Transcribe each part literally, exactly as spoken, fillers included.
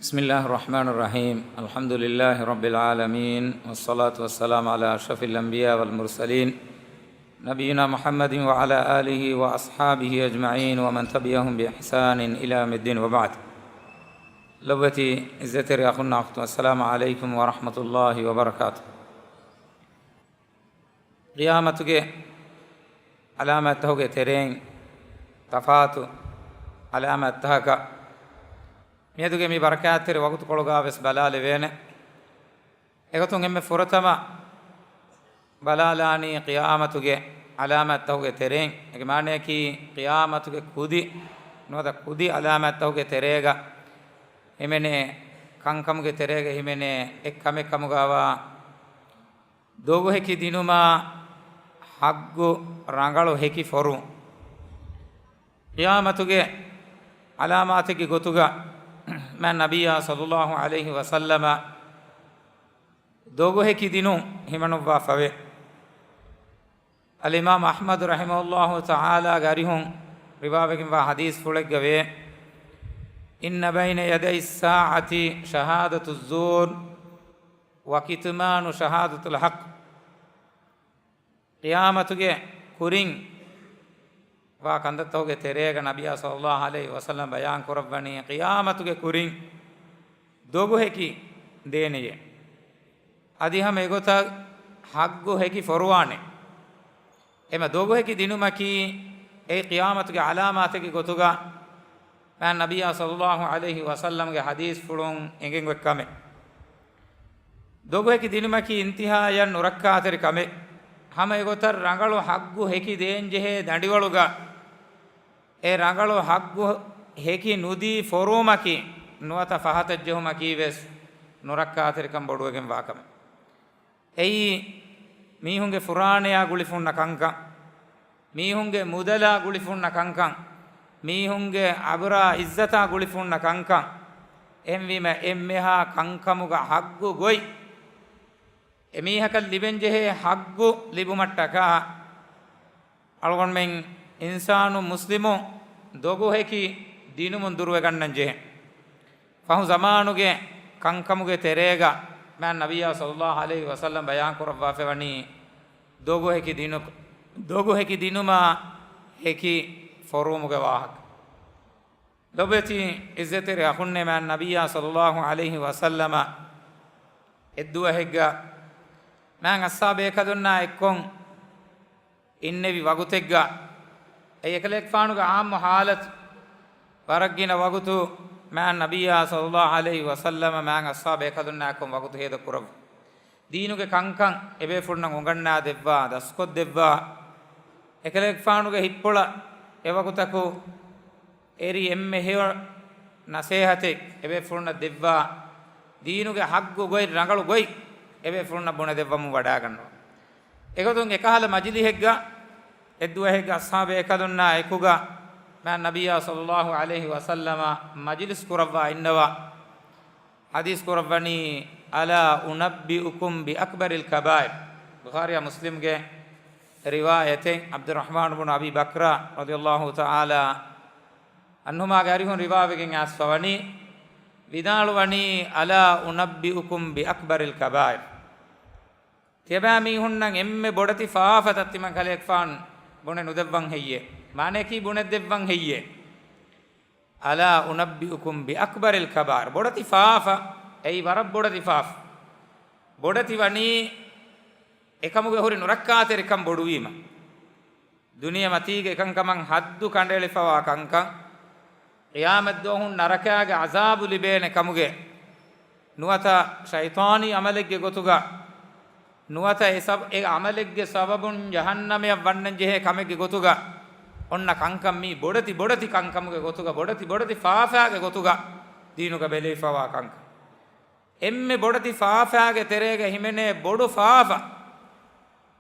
بسم الله الرحمن الرحيم. الحمد لله رب العالمين، والصلاة والسلام على أشرف الأنبياء والمرسلين، نبينا محمد وعلى آله وأصحابه أجمعين ومن تبعهم بإحسان إلى يوم الدين، وبعد. ލޮބުވެތި އިއްޒަތްތެރި އަޚުންނާ އުޚްތުން، السلام عليكم ورحمة الله وبركاته. ޤިޔާމަތުގެ ޢަލާމާތްތަކުގެ ތެރެއިން ތަފާތު ޢަލާމާތްތަކަކަށް މިއަދުގެ މި ބަރަކާތްތެރި ވަގުތުކޮޅުގަ ވެސް ބަލާލެވޭނެ. އެގޮތުން އެންމެ ފުރަތަމަ ބަލާލާނީ ޤިޔާމަތުގެ ޢަލާމާތްތަކުގެ ތެރެއިން. އޭގެ މާނަޔަކީ، ޤިޔާމަތުގެ ކުދި ނުވަތަ ކުދި ޢަލާމާތްތަކުގެ ތެރޭގަ ހިމެނޭ، ކަންކަމުގެ ތެރޭގަ ހިމެނޭ އެއްކަމެއް ކަމުގަވާ ދޮގުހެކި ދިނުމާ ޙައްޤު ރަނގަޅު ހެކި ފޮރު. ޤިޔާމަތުގެ ޢަލާމާތެއްގެ ގޮތުގަ މާތް ނަބިއްޔާ ޞައްލައްލާހު ޢަލައިހި ވަސައްލަމަ ދޮގުހެކި ދިނުން ހިމަނުއްވާފަވޭ. އަލްއިމާމް އަޙްމަދު ރަޙިމަހުއްލާހު ތަޢާލާގެ އަރިހުން ރިވާވެގެންވާ ޙަދީޘްފުޅެއްގަ ވޭ، إن بين يدي الساعة شهادة الزور وكتمان شهادة الحق. ޤިޔާމަތުގެ ކުރިން ވާ ކަންތައްތަކުގެ ތެރޭގަ ނަބިއްޔާ ޞައްލައްލާހު ޢަލައިހި ވަސައްލަމަ ބަޔާން ކުރައްވަނީ، ޤިޔާމަތުގެ ކުރިން ދޮގުހެކި ދޭނެޔޭ. އަދި ހަމަ އެގޮތަށް ޙައްޤު ހެކި ފޮރުވާނެ. އެމަ ދޮގުހެކި ދިނުމަކީ، އެއީ ޤިޔާމަތުގެ ޢަލާމާތެއްގެ ގޮތުގަ މާތް ނަބިއްޔާ ޞައްލައްލާހު ޢަލައިހި ވަސައްލަމްގެ ޙަދީޘްފުޅުން އެނގެން އޮތް ކަމެއް. ދޮގުހެކި ދިނުމަކީ އިންތިހާޔަށް ނުރައްކާތެރި ކަމެއް. ހަމަ އެގޮތަށް ރަނގަޅު ޙައްޤު ހެކި ދޭންޖެހޭ ދަނޑިވަޅުގަ އެ ރަނގަޅު ޙައްޤު ހެކި ނުދީ ފޮރުވުމަކީ، ނުވަތަ ފަހަތަށް ޖެހުމަކީ ވެސް ނުރައްކާތެރިކަން ބޮޑުވެގެން ވާ ކަމެއް. އެއީ، މީހުންގެ ފުރާނަޔާ ގުޅިފުންނަ ކަންކަން، މީހުންގެ މުދަލާ ގުޅިފުންނަ ކަންކަން، މީހުންގެ އަބުރާ އިއްޒަތާ ގުޅިފުންނަ ކަންކަން. އެހެންވީމަ، އެންމެހާ ކަންކަމުގަ ޙައްޤު ގޮތް، އެމީހަކަށް ލިބެންޖެހޭ ޙައްޤު ލިބުމަށްޓަކާ، އަޅުގަނޑުމެން އިންސާނު މުސްލިމު ދޮގުހެކި ދިނުމުން ދުރުވެގަންނަން ޖެހޭ. ފަހު ޒަމާނުގެ ކަންކަމުގެ ތެރޭގަ މާތް ނަބިއްޔާ ޞައްލައްލާހު ޢަލައިހި ވަސައްލަމް ބަޔާން ކުރައްވާފަ ވަނީ، ދޮގުހެކި ދިނު، ދޮގުހެކި ދިނުމާ ހެކި ފޮރުވުމުގެ ވާހަކަ. ލޮބުވެތި އިއްޒަތްތެރި އަޚުންނޭ، މާތް ނަބިއްޔާ ޞައްލައްލާހު ޢަލައިހި ވަސައްލަމަ އެއްދުވަހެއްގަ މާތް އަޞްޙާބު ބޭކަލުންނާ އެއްކޮށް އިންނެވި ވަގުތެއްގަ، އެ އެކަލޭގެފާނުގެ ޢާއްމު ޙާލަތު، ވަރަށް ގިނަ ވަގުތު މާތް ނަބިއްޔާ ޞައްލައްލާހު ޢަލައިހި ވަސައްލަމަ މާތް އަޞްޙާބު ބޭކަލުންނާ އެއްކޮށް ވަގުތު ހޭދަ ކުރައްވާ. ދީނުގެ ކަންކަން އެބޭފުޅުންނަށް އުނގަންނާ ދެއްވާ، ދަސްކޮށްދެއްވާ، އެކަލޭގެފާނުގެ ހިތްޕުޅަށް އެވަގުތަކު އެރި އެންމެ ހެޔޮ ނަސޭހަތެއް އެބޭފުޅުންނަށް ދެއްވާ، ދީނުގެ ޙައްޤު ގޮތް، ރަނގަޅު ގޮތް އެބޭފުޅުންނަށް ބުނެދެއްވަމުން ވަޑާގަންނަވާ. އެގޮތުން އެކަހަލަ މަޖިލިހެއްގަ، އެއްދުވަހެއްގަ އަޞްޙާބު ބޭކަލުންނާ އެކުގަ މާތް ނަބިއްޔާ ޞައްލައްލާހު ޢަލައިހި ވަސައްލަމަ މަޖިލިސް ކުރައްވާ އިންނަވާ. ޙަދީޘް ކުރައްވަނީ، ألا أنبئكم بأكبر الكبائر؟ ބުޚާރީއާ މުސްލިމްގެ ރިވާޔަތެއް. ޢަބްދުއްރަޙްމާނު ބުނު އަބީ ބަކްރާ ރަޟިޔައްލާހު ތަޢާލާ ޢަންހުމާގެ އަރިހުން ރިވާވެގެން އައިސްފަ ވަނީ، ވިދާޅުވަނީ، ألا أنبئكم بأكبر الكبائر؟ ތިޔަބައިމީހުންނަށް އެންމެ ބޮޑެތި ފާފަތައް ތިމަން ކަލޭގެފާނު ބުނެ ނުދެއްވަން ހެއްޔޭ؟ މާނަޔަކީ ބުނެދެއްވަން ހެއްޔޭ؟ ألا أنبئكم بأكبر الكبائر؟ ބޮޑެތި ފާފަ، އެއީ ވަރަށް ބޮޑެތި ފާފަ. ބޮޑެތި ވަނީ އެކަމުގެ ހުރި ނުރައްކާތެރިކަން ބޮޑުވީމަ. ދުނިޔެމަތީގެ އެކަންކަމަށް ޙައްދު ކަނޑައެޅިފަވާ ކަންކަން، ޤިޔާމަތްދުވަހުން ނަރަކާގެ ޢަޒާބު ލިބޭނެ ކަމުގެ، ނުވަތަ ޝައިޠާނީ ޢަމަލެއްގެ ގޮތުގަ، ނުވަތަ އެ ސަބަ، އެ ޢަމަލެއްގެ ސަބަބުން ޖަހަންނަމަޔަށް ވަންނަން ޖެހޭ ކަމެއްގެ ގޮތުގަ، އޮންނަ ކަންކަން މީ ބޮޑެތި ބޮޑެތި ކަންކަމުގެ ގޮތުގަ، ބޮޑެތި ބޮޑެތި ފާފާގެ ގޮތުގަ ދީނުގަ ބެލެވިފަވާ ކަންކަން. އެންމެ ބޮޑެތި ފާފާގެ ތެރޭގަ ހިމެނޭ ބޮޑު ފާފަ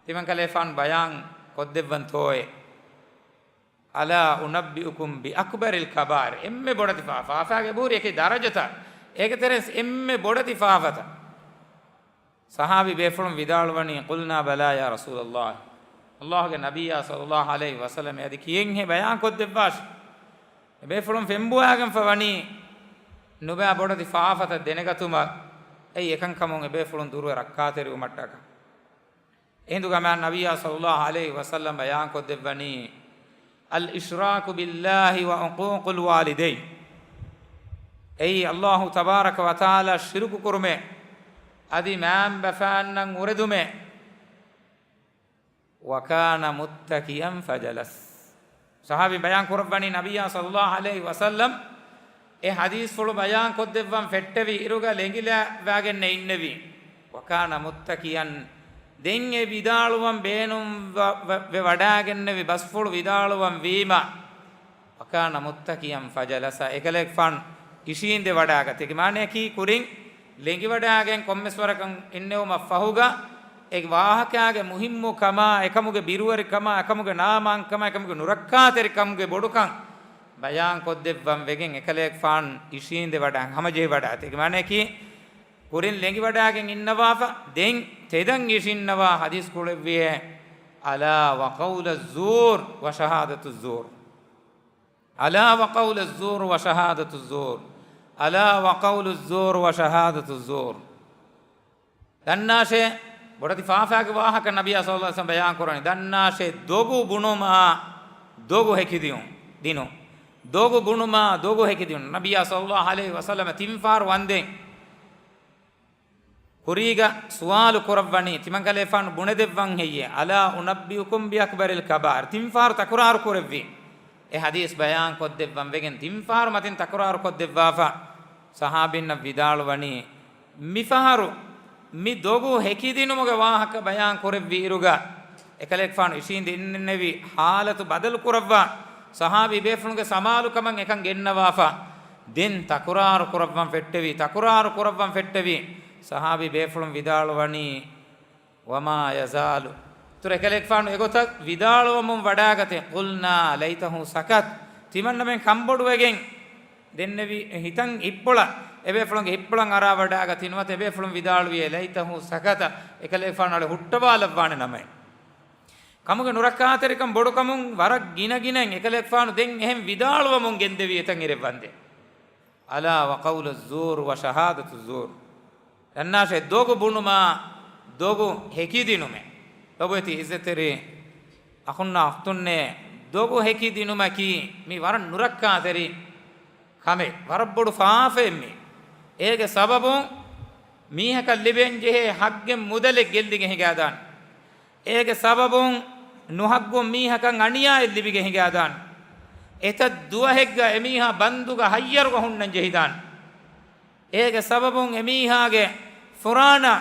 ތިމަން ކަލޭފާނު ބަޔާން ކޮށްދެއްވަންތޯއޭ؟ ألا أنبئكم بأكبر الكبائر؟ އެންމެ ބޮޑެތި ފާ، ފާފާގެ ބުހުރި އެކި ދަރަޖަތައް، އޭގެ ތެރެއިން އެންމެ ބޮޑެތި ފާފަތައް. ޞަޙާބީ ބޭފުޅުން ވިދާޅުވަނީ، قلنا بلى يا رسول الله. ﷲ ގެ ނަބިއްޔާ ޞައްލައްލާހު ޢަލައިހި ވަސައްލަމް، އަދި ކިއެންހޭ ބަޔާން ކޮށްދެއްވާށި؟ އެބޭފުޅުން ފެންބުވާގެންފަ ވަނީ، ނުބައި ބޮޑެތި ފާފަތައް ދެނެގަތުމަށް އެއީ އެކަންކަމުން އެބޭފުޅުން ދުރުވެ ރައްކާތެރިވުމަށްޓަކައި. އެހިނދުގަ މާތް ނަބިއްޔާ ޞައްލައްލާހު ޢަލައިހި ވަސައްލަމް ބަޔާންކޮށްދެއްވަނީ، الإشراك بالله وعقوق الوالدين. އެއީ ﷲ ތަބާރަކަ ވަތަޢާލާ ޝިރުކު ކުރުމޭ، އަދި މައިންބަފައިންނަށް އުރެދުމޭ. وكان متكئا فجلس. ޞަޙާބީ ބަޔާން ކުރައްވަނީ ނަބިއްޔާ ޞައްލައްލާހު ޢަލައިހި ވަސައްލަމް އެ ޙަދީޘްފުޅު ބަޔާން ކޮށްދެއްވަން ފެއްޓެވި އިރުގަ ލެނގިލާވާގެންނެ އިންނެވީ. وكان متكئا. ދެން އެ ވިދާޅުވަން ބޭނުން ވަ-، ވަ-، ވެ ވަޑާގެންނެވި ބަސްފުޅު ވިދާޅުވަން ވީމަ، وكان متكئا فجلس، އެކަލޭގެފާނު އިށީނދެ ވަޑާގަތީ. މާނަޔަކީ ކުރިން ލެނގިވަޑާގެން ކޮންމެސް ވަރަކަށް އިންނެވުމަށް ފަހުގަ އެ ވާހަކާގެ މުހިއްމު ކަމާ، އެކަމުގެ ބިރުވެރިކަމާ، އެކަމުގެ ނާމާންކަމާ، އެކަމުގެ ނުރައްކާތެރިކަމުގެ ބޮޑުކަން ބަޔާން ކޮށްދެއްވަން ވެގެން އެކަލޭގެފާނު އިށީނދެ ވަޑާ ހަމަޖެހި ވަޑާތީ. މާނަޔަކީ ކުރިން ލެނގިވަޑާގެން އިންނަވާފަ، ދެން ތެދަން އިށިންނަވާ ޙަދީޘް ކުޅެއްވިއޭ، ألا وقول الزور وشهادة الزور. ألا وقول الزور وشهادة الزور. ألا وقول الزور وشهادة الزور. ދަންނާށޭ، ބޮޑެތި ފާފާގެ ވާހަކަ ނަބިއްޔާ ޞައްލައްލާހު ޢަލައިހި ވަސައްލަމް ބަޔާން ކުރަނީ. ދަންނާށޭ، ދޮގު ބުނުމާ ދޮގު ހެކިދިނުން، ދިނުން. ދޮގު ބުނުމާ ދޮގު ހެކިދިނުން. ނަބިއްޔާ ޞައްލައްލާހު ޢަލައިހި ވަސައްލަމަ ތިން ފަހަރު ވަންދެން ކުރީގަ ސުވާލު ކުރައްވަނީ، ތިމަންކަލޭފާނު ބުނެދެއްވަން ހެއްޔޭ؟ ألا أنبئكم بأكبر الكبائر. ތިން ފަހަރު ތަކުރާރު ކުރެއްވި އެ ޙަދީޘް ބަޔާން ކޮށްދެއްވަން ވެގެން ތިން ފަހަރު މަތިން ތަކުރާރު ކޮށްދެއްވާފަ، ޞަޙާބީންނަށް ވިދާޅުވަނީ، މިފަހަރު މި ދޮގު ހެކިދިނުމުގެ ވާހަކަ ބަޔާން ކުރެއްވި އިރުގަ، އެކަލޭގެފާނު އިށީނދެ އިންނެވި ޙާލަތު ބަދަލު ކުރައްވާ، ޞަޙާބީ ބޭފުޅުންގެ ސަމާލުކަމަށް އެކަން ގެންނަވާފަ، ދެން ތަކުރާރު ކުރައްވަން ފެއްޓެވި، ތަކުރާރު ކުރައްވަން ފެއްޓެވި. ޞަޙާބީ ބޭފުޅުން ވިދާޅުވަނީ، وما يزال. އިތުރު އެކަލޭގެފާނު އެގޮތަށް ވިދާޅުވަމުން ވަޑާގަތޭ. قلنا ليته سكت. ތިމަންނަމެން ކަންބޮޑުވެގެން ދެންނެވި ހިތަށް ހިތްޕޮޅަށް، އެބޭފުޅުންގެ ހިތްޕޮޅަށް އަރާ ވަޑާގަތީ ނުވަތަ އެބޭފުޅުން ވިދާޅުވިއޭ، ليته سكت، އެކަލޭގެފާނު އަޅެ ހުއްޓަވާލައްވާނެ ނަމައިން. ކަމުގެ ނުރައްކާތެރިކަން ބޮޑުކަމުން ވަރަށް ގިނަގިނައިން އެކަލޭގެފާނު ދެން އެހެން ވިދާޅުވަމުން ގެންދެވީ އެތަން އިރެއް ވަންދެން. ألا وقول الزور وشهادة الزور. ދަންނާށޭ، ދޮގު ބުނުމާ ދޮގު ހެކިދިނުމޭ. ލޮބުވެތި އިއްޒަތްތެރި އަޚުންނާ އުޚްތުންނޭ، ދޮގު ހެކިދިނުމަކީ މީ ވަރަށް ނުރައްކާތެރި ކަމެއް، ވަރަށް ބޮޑު ފާފައެއް މީ. އޭގެ ސަބަބުން މީހަކަށް ލިބެން ޖެހޭ ޙައްޤެއް މުދަލެއް ގެއްލިގެން ހިނގާދާނެ. އޭގެ ސަބަބުން ނުހައްގުން މީހަކަށް އަނިޔާއެއް ލިބިގެން ހިނގާދާނެ. އެތައް ދުވަހެއްގަ އެމީހާ ބަންދުގަ ހައްޔަރުގަ ހުންނަން ޖެހިދާނެ. އޭގެ ސަބަބުން އެމީހާގެ ފުރާނަ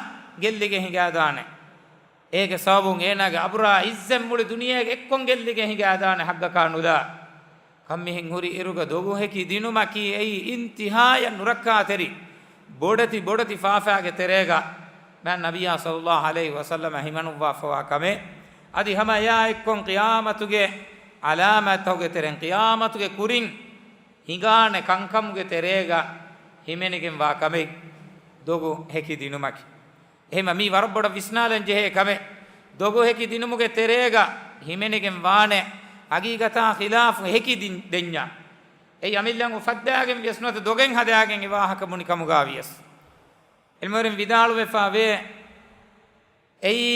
ގެއްލިގެން ހިނގާދާނެ. އޭގެ ސަބަބުން އޭނާގެ އަބުރާ އިއްޒަތް މުޅި ދުނިޔޭގެ އެއްކޮން ގެއްލިގެން ހިނގާދާނެ ޙައްޤަކާ ނުލާ. ކަންމިހެން ހުރި އިރުގަ ދޮގު ހެކި ދިނުމަކީ އެއީ އިންތިހާޔަށް ނުރައްކާތެރި ބޮޑެތި ބޮޑެތި ފާފާގެ ތެރޭގަ މާތް ނަބިއްޔާ ޞައްލައްލާހު ޢަލައިހި ވަސައްލަމަ ހިމަނުއްވާފަވާ ކަމެއް. އަދި ހަމަ އެއާ އެއްކޮން ޤިޔާމަތުގެ ޢަލާމާތްތަކުގެ ތެރެއިން، ޤިޔާމަތުގެ ކުރިން ހިނގާނެ ކަންކަމުގެ ތެރޭގަ ހިމެނިގެން ވާ ކަމެއް ދޮގު ހެކި ދިނުމަކީ. އެހެންމަ މީ ވަރަށް ބޮޑަށް ވިސްނާލަން ޖެހޭ ކަމެއް. ދޮގު ހެކި ދިނުމުގެ ތެރޭގަ ހިމެނިގެން ވާނެ ހަގީގަތާ ޚިލާފު ހެކި ދިން-، ދެންޏާ. އެއީ އަމިއްލައަށް އުފައްދާގެން ވިޔަސް ނުވަތަ ދޮގެއް ހަދާގެން އެ ވާހަކަ ބުނި ކަމުގަ ވިޔަސް. ޢިލްމުވެރިން ވިދާޅުވެފަ ވޭ، އެއީ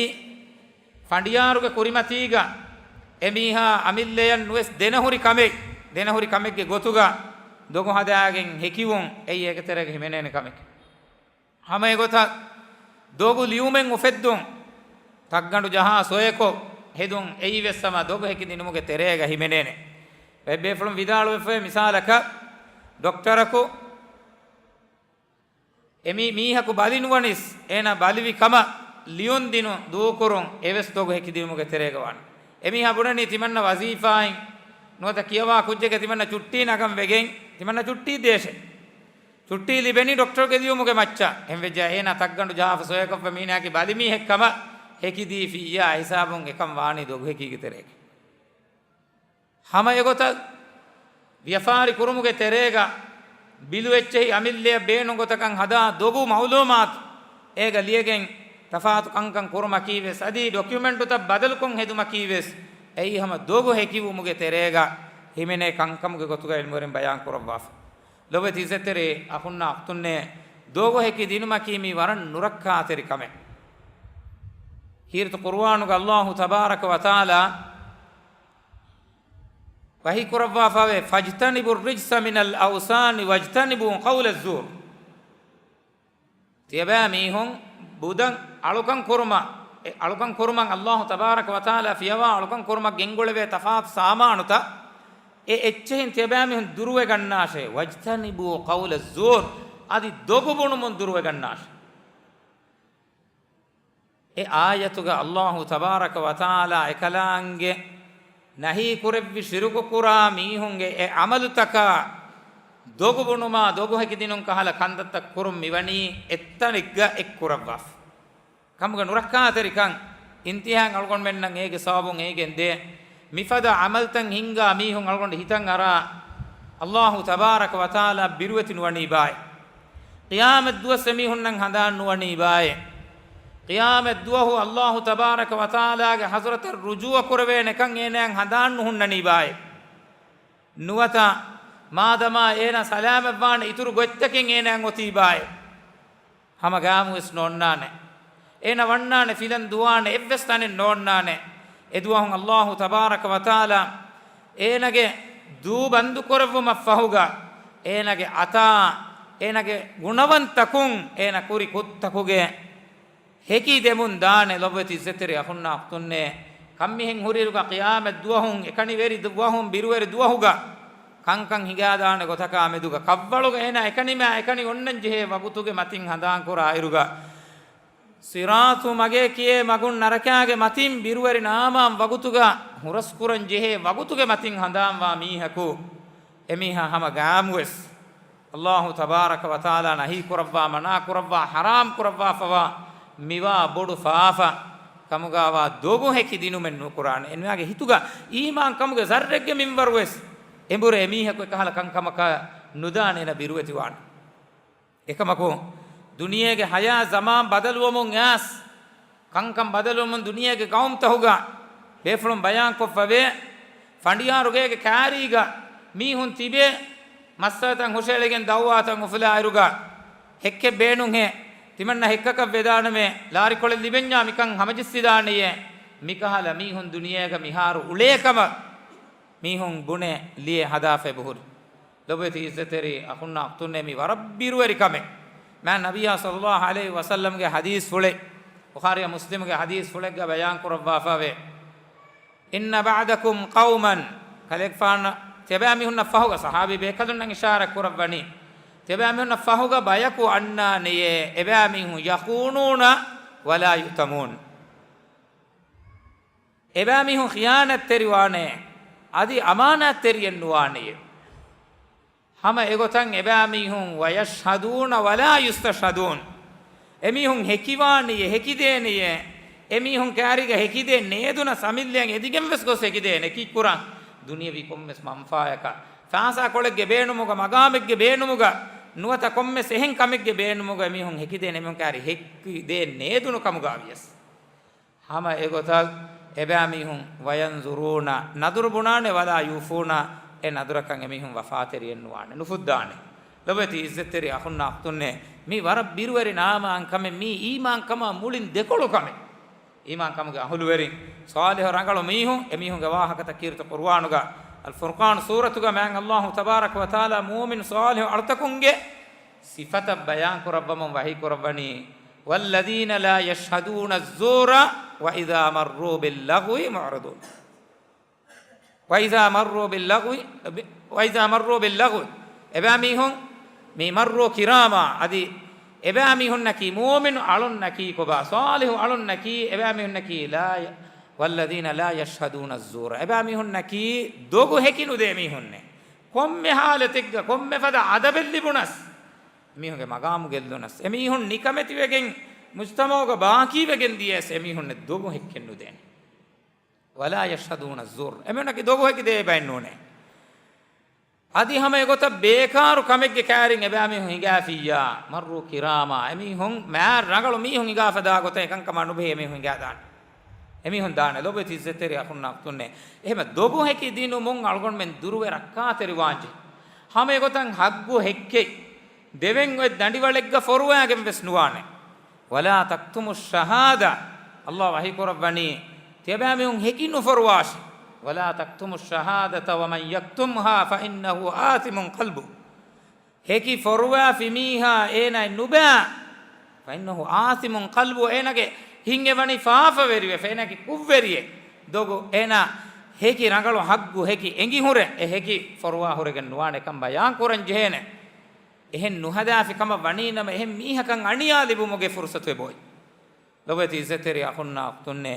ފަނޑިޔާރުގެ ކުރިމަތީގަ އެމީހާ އަމިއްލަޔަށް ނުވެސް ދެނަހުރި ކަމެއް، ދެނަހުރި ކަމެއްގެ ގޮތުގަ ދޮގު ހަދާގެން ހެކިވުން އެއީ އޭގެ ތެރޭގަ ހިމެނޭނެ ކަމެކޭ. ހަމަ އެގޮތަށް ދޮގު ލިޔުމެއް އުފެއްދުން، ތައްގަނޑު ޖަހާ ސޮއެކޮށް ހެދުން އެއީ ވެސް ހަމަ ދޮގު ހެކި ދިނުމުގެ ތެރޭގަ ހިމެނޭނެ. ބައެއް ބޭފުޅުން ވިދާޅުވެފައި މިސާލަކަށް ޑޮކްޓަރަކު އެމީ މީހަކު ބަލި ނުވަނިސް، އޭނާ ބަލިވި ކަމަށް ލިޔުން ދިނުން ދޫކުރުން އެވެސް ދޮގު ހެކިދިނުމުގެ ތެރޭގަ ވާނެ. އެމީހާ ބުނަނީ ތިމަންނަ ވަޒީފާއިން ނުވަތަ ކިޔަވާ ކުއްޖެއްގަ ތިމަންނަ ޗުއްޓީ ނަގަން ވެގެން، ތިމަންނަ ޗުއްޓީ ދޭށޭ. ޗުއްޓީ ލިބެނީ ޑޮކްޓަރުގެ ލިޔުމުގެ މައްޗަށް. އެހެންވެއްޖާ އޭނާ ތައްގަނޑު ޖަހާފަ ސޮއެކޮށްފަ މީނާއަކީ ބަލިމީހެއް ކަމަށް ހެކިދީފިއްޔާ ހިސާބުން އެކަން ވާނީ ދޮގު ހެކީގެ ތެރޭގަ. ހަމަ އެގޮތަށް ވިޔަފާރި ކުރުމުގެ ތެރޭގަ ބިލު އެއްޗެހި އަމިއްލަޔަށް ބޭނުން ގޮތަކަށް ހަދާ ދޮގު މައުލޫމާތު އޭގަ ލިޔެގެން ތަފާތު ކަންކަން ކުރުމަކީ ވެސް އަދި ޑޮކިއުމެންޓުތައް ބަދަލުކޮށް ހެދުމަކީ ވެސް އެއީ ހަމަ ދޮގު ހެކިވުމުގެ ތެރޭގަ ހިމެނޭ ކަންކަމުގެ ގޮތުގަ ޢިލްމުވެރިން ބަޔާން ކުރައްވާފަ. ލޮބުވެތި އިއްޒަތްތެރި އަޚުންނާ އުޚްތުންނޭ، ދޮގު ހެކި ދިނުމަކީ މީ ވަރަށް ނުރައްކާތެރި ކަމެއް. ކީރިތި ޤުރުއާނުގަ އައްލާހު ތަބާރަކަ ވަތަޢާލާ ވަޙީ ކުރައްވާފަވޭ، "فاجتنبوا الرجس من الأوثان واجتنبوا قول الزور." ތިޔަބައިމީހުން ބުދަށް އަޅުކަން ކުރުމަށް، އެ އަޅުކަން ކުރުމަށް އައްލާހު ތަބާރަކަ ވަތަޢާލާ ފިޔަވާ އަޅުކަން ކުރުމަށް ގެންގުޅެވޭ ތަފާތު ސާމާނުތައް، އެ އެއްޗެހިން ތިޔަބައިމީހުން ދުރުވެގަންނާށޭ. "واجتنبوا قول الزور." އަދި ދޮގު ބުނުމުން ދުރުވެގަންނާށޭ. އެ އާޔަތުގަ އައްލާހު ތަބާރަކަ ވަތަޢާލާ އެކަލާނގެ ނަހީ ކުރެއްވި ޝިރުކު ކުރާ މީހުންގެ އެ ޢަމަލުތަކާ، ދޮގު ބުނުމާ ދޮގު ހެކިދިނުން ކަހަލަ ކަންތައްތައް ކުރުން މިވަނީ އެއްތަނެއްގަ އެއްކުރައްވާފަ. ކަމުގެ ނުރައްކާތެރިކަން އިންތިހާއަށް އަޅުގަނޑުމެންނަށް އޭގެ ސަބަބުން އޭގެން ދޭ. މިފަދަ ޢަމަލުތައް ހިންގާ މީހުން އަޅުގަނޑު ހިތަށް އަރާ، އައްލާހު ތަބާރަކަ ވަތަޢާލާ ބިރުވެތި ނުވަނީ ބާއޭ. ޤިޔާމަތް ދުވަސް އެމީހުންނަށް ހަނދާން ނުވަނީ ބާއޭ. ޤިޔާމަތް ދުވަހު އައްލާހު ތަބާރަކަ ވަތަޢާލާގެ ޙަޟްރަތަށް ރުޖޫޢަ ކުރެވޭނެކަން އޭނައަށް ހަނދާން ނުހުންނަނީ ބާއޭ. ނުވަތަ މާދަމާ އޭނަ ސަލާމަތްވާނެ އިތުރު ގޮތްތަކެއް އޭނައަށް އޮތީ ބާއޭ. ހަމަ ގާމުވެސް ނޯންނާނެ. އޭނަ ވަންނާނެ ފިލަން ދުވާނެ އެއްވެސް ތަނެއް ނޯންނާނެ. އެދުވަހުން އައްލާހު ތަބާރަކަ ވަތަޢާލާ އޭނަގެ ދޫ ބަންދުކުރެއްވުމަށްފަހުގަ، އޭނަގެ އަތާ، އޭނަގެ ގުނަވަންތަކުން އޭނަ ކުރި ކުށްތަކުގެ ހެކި ދެމުން ދާނެ. ލޮބުވެތި އިއްޒަތްތެރި އަޚުންނާ އުޚްތުންނޭ، ކަންމިހެން ހުރިއިރުގަ ޤިޔާމަތް ދުވަހުން، އެކަނިވެރި ދުވަހުން، ބިރުވެރި ދުވަހުގަ ކަންކަން ހިނގާދާނެ ގޮތަކާ މެދުގަ ކަށްވަޅުގަ އޭނާ އެކަނިމާ އެކަނި އޮންނަން ޖެހޭ ވަގުތުގެ މަތިން ހަނދާންކުރާ އިރުގަ، ޞިރާޠު މަގޭ ކިޔޭ މަގުން ނަރަކާގެ މަތިން ބިރުވެރި ނާމާން ވަގުތުގަ ހުރަސްކުރަން ޖެހޭ ވަގުތުގެ މަތިން ހަނދާންވާ މީހަކު، އެމީހާ ހަމަ ގާމުވެސް އައްލާހު ތަބާރަކަ ވަތަޢާލާ ނަހީ ކުރައްވާ، މަނާ ކުރައްވާ، ޙަރާމް ކުރައްވާފަވާ މިވާ ބޮޑު ފާފަ ކަމުގާވާ ދޮގު ހެކި ދިނުމެއް ނުކުރާނެ. އެންމެއާގެ ހިތުގަ އީމާން ކަމުގެ ޒައްރެއްގެ މިންވަރުވެސް އެނބުރޭ އެމީހަކު އެކަހަލަ ކަންކަމަކަށް ނުދާނެ، އޭނަ ބިރުވެތިވާނެ. އެކަމަކު، ދުނިޔޭގެ ހަޔާތް ޒަމާން ބަދަލުވަމުން އައިސް، ކަންކަން ބަދަލުވަމުން ދުނިޔޭގެ ގައުމުތަކުގަ ބޭފުޅުން ބަޔާންކޮށްފަވޭ، ފަނޑިޔާރު ގޭގެ ކާރީގަ މީހުން ތިބޭ، މައްސަލަތައް ހުށައެޅިގެން ދައުވާތައް އުފުލާ އިރުގަ، ހެއްކެއް ބޭނުންހޭ، ތިމަންނަ ހެއްކަކަށް ވެދާނަމޭ، ލާރިކޮޅެއް ލިބެންޏާ މިކަން ހަމަޖެއްސިދާނެޔޭ، މިކަހަލަ މީހުން ދުނިޔޭގަ މިހާރު އުޅޭ ކަމަށް މީހުން ބުނެ ލިޔެ ހަދާފަ އެބަހުރި. ލޮބުވެތި އިއްޒަތްތެރި އަޚުންނާ އުޚްތުންނޭ، މީ ވަރަށް ބިރުވެރި ކަމެއް. މާތް ނަބިއްޔާ ޞައްލައްލާހު ޢަލައިހި ވަސައްލަމްގެ ޙަދީޘްފުޅެއް، ބުޚާރީ މުސްލިމްގެ ޙަދީޘްފުޅެއްގަ ބަޔާން ކުރައްވާފަވޭ، "إن بعدكم قوما"، ކަލޭގެފާނަށް ތިޔަބައިމީހުންނަށް ފަހުގަ، ޞަޙާބީ ބޭކަލުންނަށް އިޝާރާތް ކުރައްވަނީ، ތިޔަބައިމީހުންނަށް ފަހުގަ ބަޔަކު އަންނާނެޔޭ، އެބައިމީހުން "يخونون ولا يؤتمنون". އެބައިމީހުން ޚިޔާނަތްތެރިވާނެ، އަދި އަމާނާތްތެރިއެއް ނުވާނެޔޭ. ހަމަ އެގޮތަށް އެބައިމީހުން "ويشهدون ولا يستشهدون". އެމީހުން ހެކިވާނެޔޭ، ހެކިދޭނެޔޭ. އެމީހުން ކާރީގަ ހެކިދޭ ނޭދުނަސް އަމިއްލައަށް އެދިގެން ވެސް ގޮސް ހެކިދޭނެ. ކީއްކުރަން؟ ދުނިޔަވީ ކޮންމެސް މަންފާޔަކަށް، ފާސާ ކޮޅެއްގެ ބޭނުމުގަ، މަގާމެއްގެ ބޭނުމުގަ، ނުވަތަ ކޮންމެސް އެހެން ކަމެއްގެ ބޭނުމުގަ އެމީހުން ހެކިދޭނެ. އެމީހުން ކާރީ ހެކިދޭ ނޭދުނު ކަމުގަ ވިޔަސް. ހަމަ އެގޮތަށް އެބައިމީހުން "وينذرون"، ނަދުރު ބުނާނެ، "ولا يوفون"، އެ ނަދުރަކަށް އެމީހުން ވަފާތެރިއެއް ނުވާނެ، ނުފުއްދާނެ. ލޮބުވެތި އިއްޒަތްތެރި އަޚުންނާ އުޚްތުންނޭ، މީ ވަރަށް ބިރުވެރި ނާމާން ކަމެއް، މީ އީމާންކަމާ މުޅިން ދެކޮޅު ކަމެއް. އީމާންކަމުގެ އަހުލުވެރިން، ޞާލިޙު ރަނގަޅު މީހުން، އެމީހުންގެ ވާހަކަތައް ކީރިތި ޤުރުއާނުގަ، އަލްފުރްޤާން ސޫރަތުގަ މާތް އައްލާހު ތަބާރަކަ ވަތަޢާލާ މުއުމިން ޞާލިޙު އަޅުތަކުންގެ ސިފަތައް ބަޔާން ކުރައްވަމުން ވަޙީ ކުރައްވަނީ، "والذين لا يشهدون الزور وإذا مروا باللغو معرضون." "وإذا مروا باللغو، وإذا مروا باللغو." އެބައިމީހުން މި "مروا كراما" އަދި އެބައިމީހުންނަކީ، މުއުމިނު އަޅުންނަކީ ކޮބާ؟ ޞާލިޙު އަޅުންނަކީ، އެބައިމީހުންނަކީ، ލާ، "والذين لا يشهدون الزور." އެބައިމީހުންނަކީ ދޮގު ހެކި ނުދޭ މީހުންނޭ. ކޮންމެ ޙާލަތެއްގަ، ކޮންމެ ފަދަ އަދަބެއް ލިބުނަސް، މީހުންގެ މަގާމު ގެއްލުނަސް، އެމީހުން ނިކަމެތިވެގެން މުޖްތަމަޢުގަ ބާކީވެގެން ދިޔަސް، އެމީހުންނެއް ދޮގު ހެއްކެއް ނުދޭނެ. "ولا يشهدون الزور." އެމީހުންނަކީ ދޮގު ހެކި ދޭ ބައެއް ނޫނޭ. އަދި ހަމަ އެގޮތަށް ބޭކާރު ކަމެއްގެ ކާރިން އެބައިމީހުން ހިނގާފިއްޔާ، "مروا كراما." އެމީހުން މާތް ރަނގަޅު މީހުން ހިނގާފަ ދާ ގޮތަށް އެކަންކަމާ ނުބެހޭ އެމީހުން ހިނގާ ދާނެ. އެމީހުން ދާނެ. ލޮބުވެތި އިއްޒަތްތެރި އަޚުންނާ އުޚްތުންނޭ. އެހެމަ ދޮގު ހެކި ދިނުމުން އަޅުގަނޑުމެން ދުރުވެ ރައްކާތެރިވާންޖެހޭ. ހަމަ އެގޮތަށް ހައްގު ހެއްކެއް ދެވެން އޮތް ދަނޑިވަޅެއްގަ ފޮރުވާގެން ވެސް ނުވާނެ. ولا تكتموا الشهادة، ﷲ ވަޙީ ކުރައްވަނީ، ތިޔަބައިމީހުން ހެކި ނުފޮރުވާށި. ولا تكتموا الشهادة ومن يكتمها فإنه آثم قلبه. ހެކި ފޮރުވާފި މީހާ އޭނާއެއް ނުބައި، فإنه آثم قلبه، އޭނާގެ ހިތް އެ ވަނީ ފާފަވެރިވެފަ، އޭނާގެ ކުށްވެރިއެއް. ދޮގު އޭނާ ހެކި ރަނގަޅު ހައްގު ހެކި އެނގިހުރެ، އެ ހެކި ފޮރުވާ ހުރެގެން ނުވާނެކަން ބަޔާން ކުރަން ޖެހޭނެ. އެހެން ނުހަދާފި ކަމަށް ވަނީ ނަމަ، އެހެން މީހަކަށް އަނިޔާ ލިބުމުގެ ފުރުސަތު އެބައޮތް. ލޮބުވެތި އިއްޒަތްތެރި އަޚުންނާ އުޚްތުންނޭ،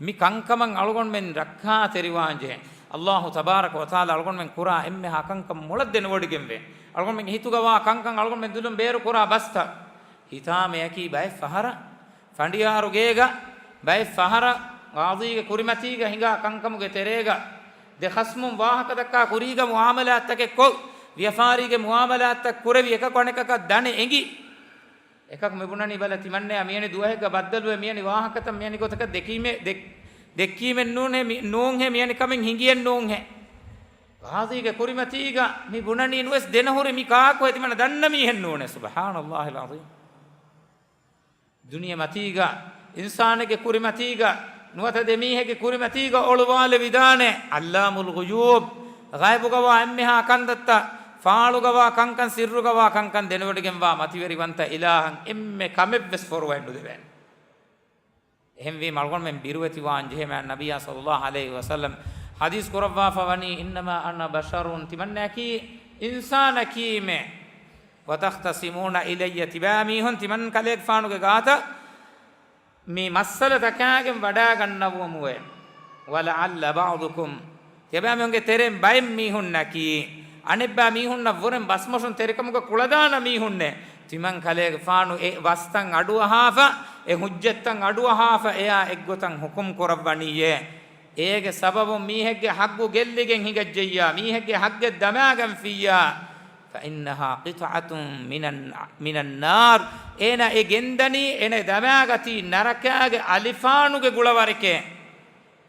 މި ކަންކަމަށް އަޅުގަނޑުމެން ރައްކާތެރިވާން ޖެހޭ. ﷲ ތަބާރަކަ ވަތަޢާލާ އަޅުގަނޑުމެން ކުރާ އެންމެހާ ކަންކަން މޮޅަށް ދެނެވޮޑިގެންވޭ. އަޅުގަނޑުމެންގެ ހިތުގަވާ ކަންކަން އަޅުގަނޑުމެން ދުލުން ބޭރު ކުރާ ބަސްތައް ހިތާމަޔަކީ ބައެއް ފަހަރަށް ފަނޑިޔާރުގޭގަ، ބައެއް ފަހަރަށް ޤާޟީގެ ކުރިމަތީގަ ހިނގާ ކަންކަމުގެ ތެރޭގަ، ދެ ޚަޞްމުން ވާހަކަ ދައްކާ ކުރީގަ މުޢާމަލާތްތަކެއް ކޮށް، ވިޔަފާރީގެ މުޢާމަލާތްތައް ކުރެވި، އެކަކު އަނެކަކަށް ދަނެ އެނގި، އެކަކު މި ބުނަނީ ބަލަ ތިމަންނަޔާ މިޔަނި ދުވަހެއްގަ ބައްދަލުވެ މިޔަނި ވާހަކަތައް މިޔަނި ގޮތަކަށް ދެކީމެ-، ދެ-، ދެއްކީމެއް ނޫންހޭ، ނޫންހޭ މިޔަނި ކަމެއް ހިނގިއެއް ނޫންހޭ. ޤާޟީގެ ކުރިމަތީގަ މި ބުނަނީ ނުވެސް ދެނަހުރި މި ކާކު ތިމަންނަ ދަންނަ މީހެއް ނޫނޭ. ސުބްޙާނަﷲ އަލްޢަޒީމް. ދުނިޔެމަތީގަ، އިންސާނެއްގެ ކުރިމަތީގަ، ނުވަތަ ދެމީހެއްގެ ކުރިމަތީގަ އޮޅުވާލެވިދާނެ ޢައްލާމުލް ޣުޔޫބް، ޣައިބުގަވާ އެންމެހާ ކަންތައްތައް، ފާޅުގަވާ ކަންކަން، ސިއްރުގަވާ ކަންކަން ދެނެވޮޑިގެންވާ މަތިވެރިވަންތަ އިލާހަށް އެންމެ ކަމެއްވެސް ފޮރުވައެއް ނުދެވޭނެ. އެހެންވީމަ އަޅުގަނޑުމެން ބިރުވެތިވާން ޖެހޭ މާތް ނަބިއްޔާ ޞައްލަﷲ ޢަލައިހި ވަސައްލަމް ޙަދީޘް ކުރައްވާފަ ވަނީ، إنما أنا بشر، ތިމަންނައަކީ އިންސާނަކީމޭ، وتختصمون إلي، ތިބާމީހުން ތިމަން ކަލޭގެފާނުގެ ގާތަށް މި މައްސަލަ ތަކާގެން ވަޑާގަންނަވަމުވެ. ولعل بعضكم، ތިޔަބައިމީހުންގެ ތެރެއިން ބައެއް މީހުންނަކީ، އަނެއްބައި މީހުންނަށް ވުރެން ބަސްމޮށުން ތެރިކަމުގަ ކުޅަދާނަ މީހުންނޭ، ތިމަން ކަލޭގެފާނު އެ ބަސްތައް އަޑުއަހާފަ، އެ ޙުއްޖަތްތައް އަޑުއަހާފަ، އެޔާ އެއްގޮތަށް ޙުކުމް ކުރައްވަނީއޭ. އޭގެ ސަބަބުން މީހެއްގެ ޙައްޤު ގެއްލިގެން ހިނގައްޖެއްޔާ، މީހެއްގެ ޙައްޤެއް ދަމާގަންފިއްޔާ، فإنها قطعة من، من النار، އޭނަ އެ ގެންދަނީ، އޭނަ ދަމާގަތީ ނަރަކާގެ އަލިފާނުގެ ގުޅަވަރެކޭ.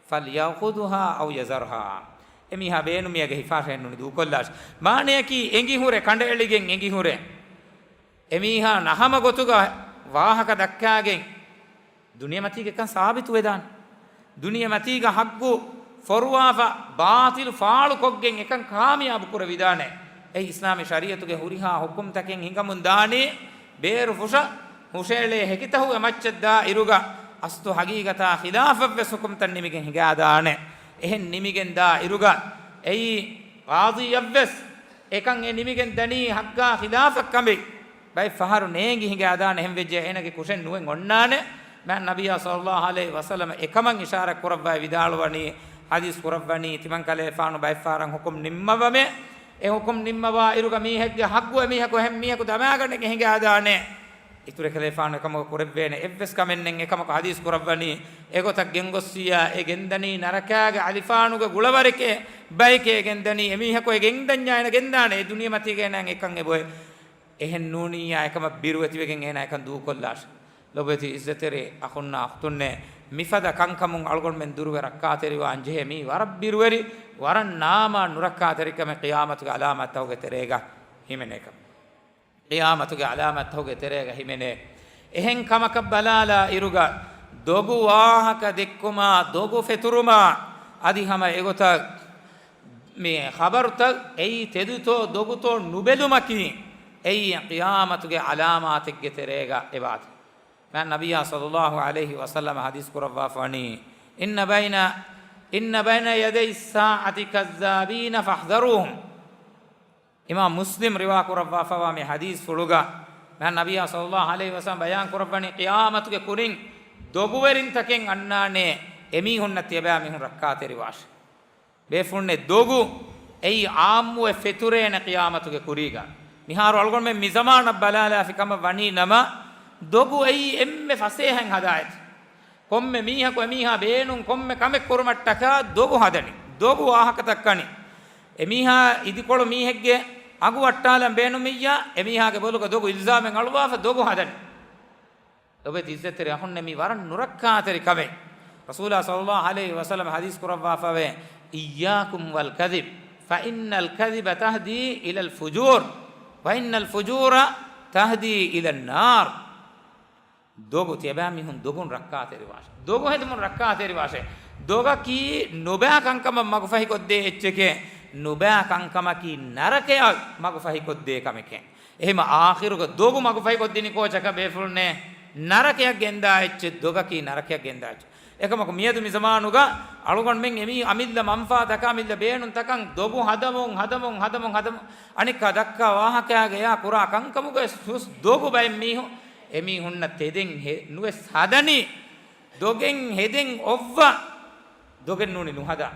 فليأخذها أو يذرها. އެމީހާ ބޭނުމިއަގެ ހިފާށޭ ނޫނީ ދޫކޮށްލާށި. މާނަޔަކީ އެނގިހުރެ، ކަނޑައެޅިގެން އެނގިހުރެ. އެމީހާ ނަހަމަ ގޮތުގަ ވާހަކަ ދައްކާގެން ދުނިޔެމަތީގެ ކަން ސާބިތުވެދާނެ. ދުނިޔެމަތީގަ ޙައްޤު ފޮރުވާފަ، ބާޠިލު ފާޅުކޮށްގެން އެކަން ކާމިޔާބު ކުރެވިދާނެ. އެއީ އިސްލާމީ ޝަރީޢަތުގެ ހުރިހާ ޙުކުމްތަކެއް ހިނގަމުން ދާނީ، ބޭރު ފުށަ ހުށައެޅޭ ހެކިތަހުގެ މައްޗަށް ދާ އިރުގަ، އަސްލު ޙަޤީޤަތާ ޚިލާފަށްވެސް ޙުކުމްތައް ނިމިގެން ހިނގާދާނެ. އެހެން ނިމިގެން ދާ އިރުގަ، އެއީ ޤާޟީއަށްވެސް އެކަން އެ ނިމިގެން ދަނީ ޙައްޤާ ޚިލާފަށް ކަމެއް. ބައެއް ފަހަރު ނޭނގި ހިނގާދާނެ، އެހެން ވެއްޖެ އޭނަގެ ކުށެއް ނުވެން އޮންނާނެ. މާތް ނަބިއްޔާ ޞައްލަﷲ ޢަލައިހި ވަސައްލަމަ އެކަމަށް އިޝާރާތް ކުރައްވައި ވިދާޅުވަނީ، ޙަދީޘް ކުރައްވަނީ، ތިމަން ކަލޭފާނު ބައެއް ފަހަރަށް ޙުކުމް ނިންމަވަމޭ. އެ ޙުކުމް ނިންމަވާ އިރުގަ މީހެއްގެ ޙައްޤު އެމީހަކު އެހެން މީހަކު ދަމާގަނެގެން ހިނގާދާނެ. އިތުރު ކަލޭފާނު އެކަމަކު ކުރެއްވޭނެ އެއްވެސް ކަމެއް ނެތް. އެކަމަކު ޙަދީޘް ކުރައްވަނީ، އެގޮތަށް ގެންގޮއްސިއްޔާ، އެ ގެންދަނީ ނަރަކާގެ އަލިފާނުގެ ގުޅަވަރެކޭ. ބައެކޭ ގެންދަނީ، އެމީހަކު އެ ގެންދަންޏާ އޭނަ ގެންދާނެ. އެ ދުނިޔެމަތީގަ އޭނައަށް އެކަން އެބައޮތް. އެހެން ނޫނިއްޔާ އެކަމަށް ބިރުވެތިވެގެން އޭނާ އެކަން ދޫކޮށްލާށި. ލޮބުވެތި އިއްޒަތްތެރި އަޚުންނާ އުޚްތުންނޭ، މިފަދަ ކަންކަމުން އަޅުގަނޑުމެން ދުރުވެ ރައްކާތެރިވާން ޖެހޭ މީ ވަރަށް ބިރުވެރި، ވަރަށް ނާމާ ނުރައްކާތެރިކަމެއް ޤިޔާމަތުގެ ޢަލާމާތްތަކުގެ ތެރޭގަ ހިމެނޭކަން. ޤިޔާމަތުގެ ޢަލާމާތްތަކުގެ ތެރޭގަ ހިމެނޭ. އެހެން ކަމަކަށް ބަލާލާ އިރުގަ، ދޮގު ވާހަކަ ދެއްކުމާ، ދޮގު ފެތުރުމާ، އަދި ހަމަ އެގޮތަށް މި ޚަބަރުތައް އެއީ ތެދުތޯ ދޮގުތޯ ނުބެލުމަކީ، އެއީ ޤިޔާމަތުގެ ޢަލާމާތެއްގެ ތެރޭގަ އެބާތި. މާތް ނަބިއްޔާ ޞައްލަﷲ ޢަލައިހި ވަސައްލަމަ ޙަދީޘް ކުރައްވާފަ ވަނީ، إن بين، إن بين يدي الساعة كذابين فاحذروهم. އިމާމް މުސްލިމް ރިވާ ކުރައްވާފަވާ މި ޙަދީޘްފުޅުގަ، މާތް ނަބިއްޔާ ޞައްލަﷲ ޢަލައިހި ވަސައްލަމަ ބަޔާން ކުރައްވަނީ، ޤިޔާމަތުގެ ކުރިން ދޮގުވެރިންތަކެއް އަންނާނޭ، އެމީހުންނަށް ތިޔަބައިމީހުން ރައްކާތެރިވާށި. ބޭފުޅުންނޭ، ދޮގު އެއީ ޢާއްމުވެ ފެތުރޭނެ ޤިޔާމަތުގެ ކުރީގަ. މިހާރު އަޅުގަނޑުމެން މި ޒަމާނަށް ބަލާލާފި ކަމަށް ވަނީ ނަމަ، ދޮގު އެއީ އެންމެ ފަސޭހައިން ހަދާ އެތި. ކޮންމެ މީހަކު އެމީހާ ބޭނުން ކޮންމެ ކަމެއް ކުރުމަށްޓަކާ ދޮގު ހަދަނީ. ދޮގު ވާހަކަ ދައްކަނީ. އެމީހާ އިދިކޮޅު މީހެއްގެ އަގު ވައްޓާލަން ބޭނުމިއްޔާ، އެމީހާގެ ބޮލުގަ ދޮގު އިލްޒާމެއް އަޅުވާފަ ދޮގު ހަދަނީ. ލޮބެތި އިއްޒަތްތެރި އަޚުންނޭ، މީ ވަރަށް ނުރައްކާތެރި ކަމެއް. ރަސޫލާ ޞައްލަﷲ ޢަލައިހި ވަސައްލަމަ ޙަދީޘް ކުރައްވާފަވޭ، إياكم والكذب فإن الكذب تهدي إلى الفجور، وإن الفجور تهدي إلى النار. ދޮގު ތިޔަބައިމީހުން ދޮގުން ރައްކާތެރިވާށޭ. ދޮގު ހެދުމުން ރައްކާތެރިވާށޭ. ދޮގަކީ ނުބައި ކަންކަމަށް މަގުފަހިކޮށްދޭ އެއްޗެކޭ. ނުބައި ކަންކަމަކީ ނަރަކަޔަށް މަގުފަހިކޮށްދޭ ކަމެކޭ. އެހެންވީމަ އާޚިރުގަ ދޮގު މަގުފަހިކޮށްދިނީ ކޯޗަކަށް ބޭފުޅުންނޭ؟ ނަރަކަޔަށް ގެންދާ އެއްޗެއް ދޮގަކީ، ނަރަކަޔަށް ގެންދާ އެއްޗެއް. އެކަމަކު މިއަދު މި ޒަމާނުގަ އަޅުގަނޑުމެން އެމީ އަމިއްލަ މަންފާތަކާ، އަމިއްލަ ބޭނުންތަކަށް ދޮގު ހަދަމުން، ހަދަމުން، ހަދަމުން، ހަދަމުން. އަނެއްކާ ދައްކާ ވާހަކައިގައާ ކުރާ ކަންކަމުގައި ހުސް ދޮގު ބައެއް މީހުން، އެމީހުންނަށް ތެދެއް ހެ-، ނުވެސް ހަދަނީ. ދޮގެއް ހެދެން އޮއްވާ، ދޮގެއް ނޫނީ ނުހަދާ.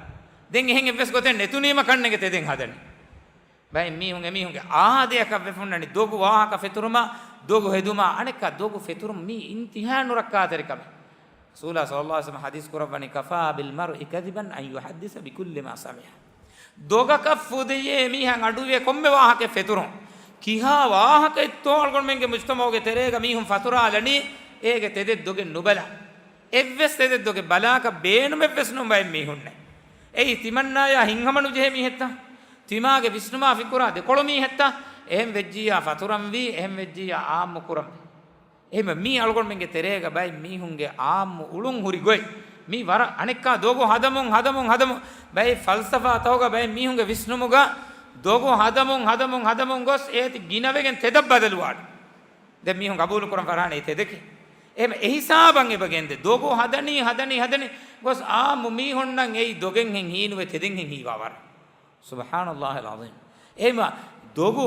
ދެން އެހެން އެއްވެސް ގޮތެއް ނެތުނީމަ ކަންނޭނގެ ތެދެއް ހަދަނީ. ބައެއް މީހުން އެމީހުންގެ އާދަޔަކަށް ވެފުންނަނީ ދޮގު ވާހަކަ ފެތުރުމާ، ދޮގު ހެދުމާ، އަނެއްކާ ދޮގު ފެތުރުން މީ އިންތިހާ ނުރައްކާތެރި ކަމެއް. ރަސޫލާ ޞައްލައްލާހު ޢަލައިހި ވަސައްލަމަ ޙަދީޘް ކުރައްވަނީ، كفى بالمرء كذبا أن يحدث بكل ما سمع. ދޮގަކަށް ފުދެޔޭ މީހާ އަޑުއިވޭ ކޮންމެ ވާހަކައެއް ފެތުރުން. ކިހާ ވާހަކައެއްތޯ އަޅުގަނޑުމެންގެ މުޖްތަމަޢުގެ ތެރޭގަ މީހުން ފަތުރާލަނީ، އޭގެ ތެދެއް ދޮގެއް ނުބަލާ. އެއްވެސް ތެދެއް ދޮގެއް ބަލާކަށް ބޭނުމެއްވެސް ނޫން ބައެއް މީހުންނެއް. އެއީ ތިމަންނާޔާ ހިތްހަމަނުޖެހޭ މީހެއްތަ؟ ތިމާގެ ވިސްނުމާ ފިކުރާ ދެކޮޅު މީހެއްތަ؟ އެހެން ވެއްޖިއްޔާ ފަތުރަންވީ، އެހެން ވެއްޖިއްޔާ އާއްމު ކުރަންވީ. އެހެންވެ މީ އަޅުގަނޑުމެންގެ ތެރޭގަ ބައެއް މީހުންގެ އާއްމު އުޅުން ހުރި ގޮތް. މީ ވަރަށް އަނެއްކާ ދޮގު ހަދަމުން، ހަދަމުން، ހަދަމުން. ބައެއް ފަލްސަފާތަކުގަ ބައެއް މީހުންގެ ވިސްނުމުގަ ދޮގު ހަދަމުން، ހަދަމުން، ހަދަމުން ގޮސް އޭތި ގިނަވެގެން ތެދަށް ބަދަލުވާނެ. ދެން މީހުން ގަބޫލު ކުރަން ފަރާނެ ތެދެކޭ. އެހެން އެހިސާބަށް އެބަ ގެންދޭ. ދޮގު ހަދަނީ، ހަދަނީ، ހަދަނީ ގޮސް އާއްމު މީހުންނަށް އެއީ ދޮގެއްހެން ހީނުވެ ތެދެއްހެން ހީވާ ވަރަށް. سبحان الله العظيم. އެހެންވީމަ ދޮގު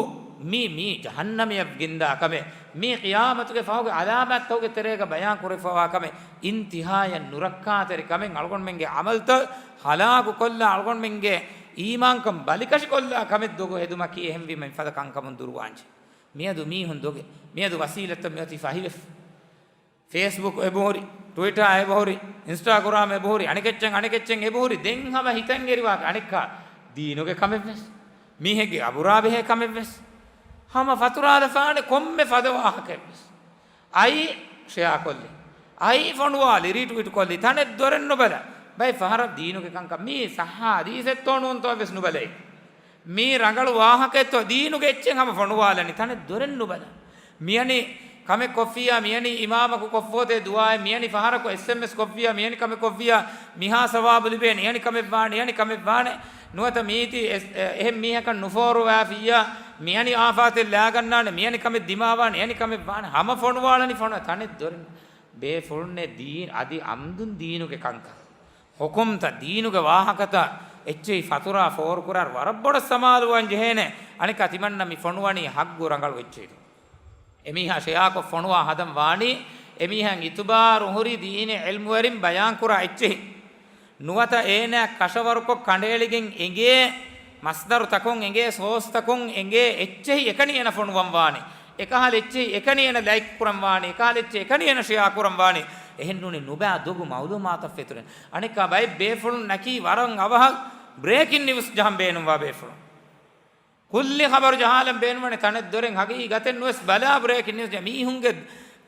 މީ، މީ ޖަހަންނަމަޔަށް ގެންދާ ކަމެއް، މީ ޤިޔާމަތުގެ ފަހުގެ ޢަލާމާތްތަކުގެ ތެރޭގަ ބަޔާން ކުރެވިފައިވާ ކަމެއް، އިންތިހާޔަށް ނުރައްކާތެރި ކަމެއް، އަޅުގަނޑުމެންގެ ޢަމަލުތައް ހަލާކުކޮށްލާ، އަޅުގަނޑުމެންގެ އީމާންކަން ބަލިކަށިކޮށްލާ ކަމެއް ދޮގު ހެދުމަކީ. އެހެންވީމަ މިފަދަ ކަންކަމުން ދުރުވާންޖެހޭ. މިއަދު މީހުން ދޮގެއް، މިއަދު ވަސީލަތްތައް މިއޮތީ ފަހިވެފަ. ފޭސްބުކް އެބަހުރި، ޓްވިޓާ އެބަހުރި، އިންސްޓާގްރާމް އެބަހުރި، އަނެކެއްޗެއް އަނެކެއްޗެއް އެބަހުރި. ދެން ހަމަ ހިތަށް އެރިވާ އަނެއްކާ ދީނުގެ ކަމެއްވެސް، މީހެއްގެ އަބުރާ ބެހޭ ކަމެއްވެސް ހަމަ ފަތުރާލަފާނެ ކޮންމެ ފަދަ ވާހަކައެއްވެސް. އައީ ޝެއާކޮށްލި، އައީ ފޮނުވާލި، ރީޓްވީޓްކޮށްލި، ތަނެއް ދޮރެއް ނުބަލާ. ބައެއް ފަހަރަށް ދީނުގެ ކަންކަން މީ ޞައްޙަ ޙަދީޘެއްތޯ ނޫންތޯ ވެސް ނުބަލައި. މީ ރަނގަޅު ވާހަކައެއްތޯ ދީނުގެ އެއްޗެއް ހަމަ ފޮނުވާލަނީ ތަނެއް ދޮރެއް ނުބަލާ. މިޔަނި ކަމެއް ކޮށްފިއްޔާ، މިޔަނި އިމާމަކު ކޮށްފޯތޭ ދުޢާއެއް، މިޔަނި ފަހަރަކު އެސްއެމްއެސް ކޮށްފިއްޔާ، މިޔަނި ކަމެއް ކޮށްފިއްޔާ، މިހާ ސަވާބު ލިބޭނެ، އެޔަނި ކަމެއް ވާނެ، އެޔަނި ކަމެއް ވާނެ. ނުވަތަ މީތި އެސް-، އެ-، އެހެން މީހަކަށް ނުފޯރުވާފިއްޔާ، މިޔަނި އާފާތެއް ލާގަންނާނެ، މިޔަނި ކަމެއް ދިމާވާނެ، އެޔަނި ކަމެއް ވާނެ. ހަމަ ފޮނުވާލަނީ ފޮނު ތަނެއް ދޮރެއް. ބޭފުޅުންނޭ ދީން އަދި އަމްދުން ދީނުގެ ކަންކަން. ޙުކުމްތައް، ދީނުގެ ވާހަކަތައް އެއްޗެހި ފަތުރާ ފޯރުކުރާ ވަރަށް ބޮޑަށް ސަމާލުވާން ޖެހޭނެ. އަނެއްކާ ތިމަންނަ މި ފޮނުވަނީ ޙައްޤު ރަނގަޅު އެއްޗެހި. އެމީހާ ޝެއާކޮށް ފޮނުވާ ހަދަން ވާނީ، އެމީހާ އިތުބާރު ހުރި ދީނީ ޢިލްމުވެރިން ބަޔާންކުރާ އެއްޗެހި. ނުވަތަ އޭނާ ކަށަވަރުކޮށް ކަނޑައެޅިގެން އެނގޭ މަޞްދަރުތަކުން އެނގޭ ސޯސްތަކުން އެނގޭ އެއްޗެހި އެކަނި އޭނަ ފޮނުވަން ވާނެ. އެކަހަލަ އެއްޗެހި އެކަނި އޭނަ ލައިކް ކުރަން ވާނެ. އެކަހަލަ އެއްޗެހި އެކަނި އޭނަ ޝެއާ ކުރަން ވާނެ. އެހެންނޫނީ ނުބައި ދޮގު މަޢުލޫމާތަށް ފެތުރެން. އަނެއްކާ ބައެއް ބޭފުޅުންނަކީ ވަރަށް އަވަހަށް ބްރޭކިން ނިއުސް ޖަހަން ބޭނުންވާ ބޭފުޅުން. ކުއްލި ޚަބަރު ޖަހާލަން ބޭނުންވަނީ ތަނެއް ދޮރެއް ހަގީގަތެއް ނުވެސް ބަލާ ބްރޭކިން ނިއުސް ޖަ-، މީހުންގެ،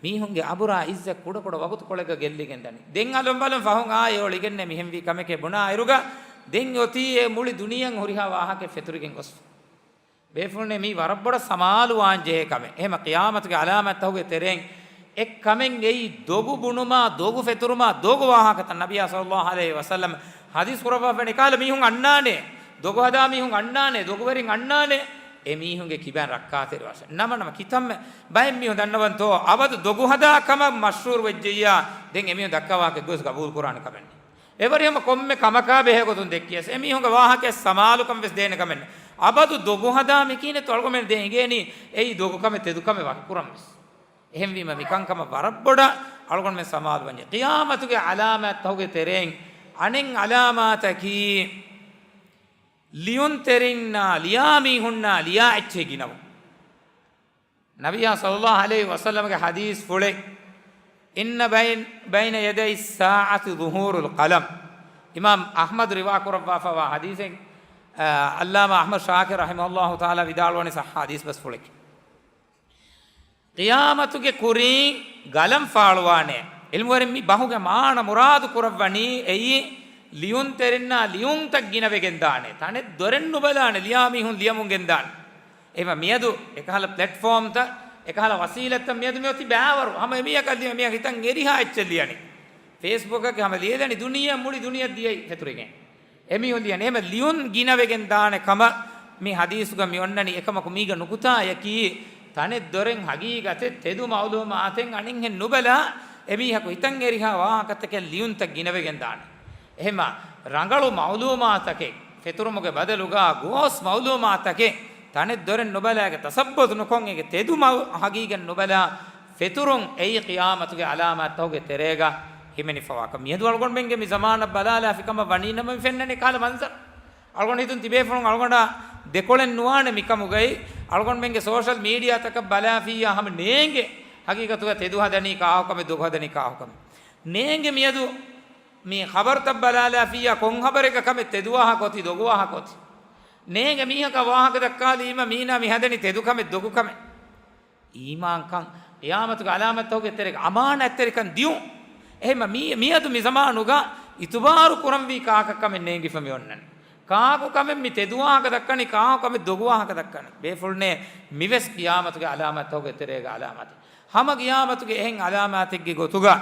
މީހުންގެ އަބުރާ އިއްޒަތް ކުޑަކުޑަ ވަގުތުކޮޅެއްގަ ގެއްލިގެން ދަނީ. ދެން އަލުން ބަލުން ފަހުން އާ އެ އޮޅިގެންނޭ މިހެންވީ ކަމެކޭ ބުނާ އިރުގަ ދެން އޮތީ އެ މުޅި ދުނިޔެއަށް ހުރިހާ ވާހަކައެއް ފެތުރިގެން ގޮސްފަ. ބޭފުޅުންނޭ މީ ވަރަށް ބޮޑަށް ސަމާލުވާން ޖެހޭ ކަމެއް. އެހެމަ ޤިޔާމަތުގެ ޢަލާމާތްތަކުގެ ތެރެއިން އެއްކަމެއް އެއީ ދޮގު ބުނުމާ، ދޮގު ފެތުރުމާ، ދޮގު ވާހަކަތައް. ނަބިއްޔާ ޞައްލައްލާހު ޢަލައިހި ވަސައްލަމް ޙަދީޘް ކުރައްވާފަ ވަނީ، ކަހަލަ މީހުން އަންނާނެ، ދޮގު ހަދާ މީހުން އަންނާނެ، ދޮގުވެރިން އަންނާނެ، އެ މީހުންގެ ކިބައިން ރައްކާތެރިވާށޭ. ނަމަ ނަމަ ކިތަންމެ ބައެއް މީހުން ދަންނަވަންތޯ، އަބަދު ދޮގު ހަދާ ކަމަށް މަޝްހޫރު ވެއްޖެއްޔާ، ދެން އެ މީހުން ދައްކާ ވާހަކަ ގޮސް ގަބޫލު ކުރާނެ ކަމެއް ނެތް. އެވަރިހަމަ ކޮންމެ ކަމަކާ ބެހޭ ގޮތުން ދެއްކިޔަސް، އެ މީހުންގެ ވާހަކައަށް ސަމާލުކަން ވެސް ދޭނެ ކަމެއް ނެތް. އަބަދު ދޮގު ހަދާ މިކީނެތޯ އަޅުގަނޑުމެން ދެން އެނގޭނީ އެއީ ދޮގު ކަމެއް ތެދު ކަމެއް ވަކި ކުރަން ވެސް. އެހެންވީމަ މިކަންކަމަށް ވަރަށް ބޮޑަށް އަޅުގަނޑުމެން ސަމާލުވަންޏެ. ޤިޔާމަތުގެ ޢަލާމާތްތަކުގެ ތެރެއިން އަނެއް ޢަލާމާތަކީ ލިޔުންތެރިންނާ ލިޔާ މީހުންނާ ލިޔާ އެއްޗެހި ގިނަވުން. ނަބިއްޔާ ޞައްލައްލާހު ޢަލައިހި ވަސައްލަމްގެ ޙަދީޘްފުޅެއް، إن بين، بين يدي الساعة ظهور القلم. އިމާމް އަޙްމަދު ރިވާ ކުރައްވާފައިވާ ޙަދީޘެއް، އައް، ޢައްލާމާ އަޙްމަދު ޝާކިރު ރަޙިމަހުﷲ ތަޢާލާ ވިދާޅުވަނީ ޞައްޙަ ޙަދީޘް ބަސްފުޅެކޭ. ޤިޔާމަތުގެ ކުރިން ގަލަން ފާޅުވާނެ. ޢިލްމުވެރިން މި ބަހުގެ މާނަ މުރާދު ކުރައްވަނީ އެއީ ލިޔުންތެރިންނާ ލިޔުންތައް ގިނަވެގެން ދާނެ. ތަނެއް ދޮރެއް ނުބަލާނެ ލިޔާ މީހުން ލިޔަމުން ގެންދާނެ. އެހެމަ މިއަދު އެކަހަލަ ޕްލެޓްފޯމްތައް، އެކަހަލަ ވަސީލަތްތައް މިއަދު މިއޮތީ ބައިވަރު. ހަމަ އެމީހަކަށް ލިޔަ، މީހަކަށް ހިތަށް އެރިހާ އެއްޗެއް ލިޔަނީ. ފޭސްބުކަކީ ހަމަ ލިޔެލަނީ ދުނިޔެ، މުޅި ދުނިޔެ ދިޔައީ ފެތުރިގެން. އެމީހުން ލިޔަނީ. އެހެމަ ލިޔުން ގިނަވެގެން ދާނެ ކަމަށް މި ހަދީސުގަ މި އޮންނަނީ. އެކަމަކު މީގަ ނުކުތާއަކީ، ތަނެއް ދޮރެއް ހަގީގަތެއް ތެދު މައުލޫމާތެއް އަނެއްހެން ނުބަލާ، އެމީހަކު ހިތަށް އެރިހާ ވާހަކަތަކެއް ލިޔުންތައް ގިނަވެގެން ދާނެ. އެހެމަ ރަނގަޅު މައުލޫމާތަކެއް ފެތުރުމުގެ ބަދަލުގަ ގޯސް މައުލޫމާތަކެއް ތަނެއް ދޮރެއް ނުބަލާގެ ތަސައްބުތު ނުކޮށް، އޭގެ ތެދު މައު-، ހަގީގަތް ނުބަލާ، ފެތުރުން އެއީ ޤިޔާމަތުގެ ޢަލާމާތްތަކުގެ ތެރޭގަ ހިމެނިފަވާކަން. މިއަދު އަޅުގަނޑުމެންގެ މި ޒަމާނަށް ބަލާލާފި ކަމަށް ވަނީ ނަމަ މި ފެންނަނީ ކަހަލަ މަންޒަރު. އަޅުގަނޑު ހިތުން ތިބޭފުޅުން އަޅުގަނޑާ ދެކޮޅެއް ނުވާނެ މިކަމުގައި. އަޅުގަނޑުމެންގެ ސޯޝަލް މީޑިއާތަކަށް ބަލާފިއްޔާ ހަމަ ނޭނގެ ހަގީގަތުގަ ތެދު ހަދަނީ ކާކު ކަމެއް، ދޮގު ހަދަނީ ކާކު ކަމެއް. ނޭނގެ މިއަދު މި ޚަބަރުތައް ބަލާލާފިއްޔާ ކޮން ޚަބަރެއްގަ ކަމެއް ތެދު ވާހަކަ އޮތީ، ދޮގު ވާހަކަ އޮތީ. ނޭނގެ މީހަކަށް ވާހަކަ ދައްކާލީމަ މީނާ މި ހަދަނީ ތެދު ކަމެއް، ދޮގު ކަމެއް. އީމާންކަން، ޤިޔާމަތުގެ ޢަލާމާތްތަކުގެ ތެރޭގަ އަމާނާތްތެރިކަން ދިޔުން. އެހެންމަ މީ-، މިއަދު މި ޒަމާނުގަ އިތުބާރު ކުރަންވީ ކާކަށް ކަމެއް ނޭނގިފަ މި އޮންނަނީ. ކާކު ކަމެއް މި ތެދު ވާހަކަ ދައްކަނީ، ކާކު ކަމެއް ދޮގު ވާހަކަ ދައްކަނީ. ބޭފުޅުންނޭ، މިވެސް ޤިޔާމަތުގެ ޢަލާމާތްތަކުގެ ތެރޭގަ ޢަލާމާތެއް. ހަމަ ޤިޔާމަތުގެ އެހެން ޢަލާމާތެއްގެ ގޮތުގަ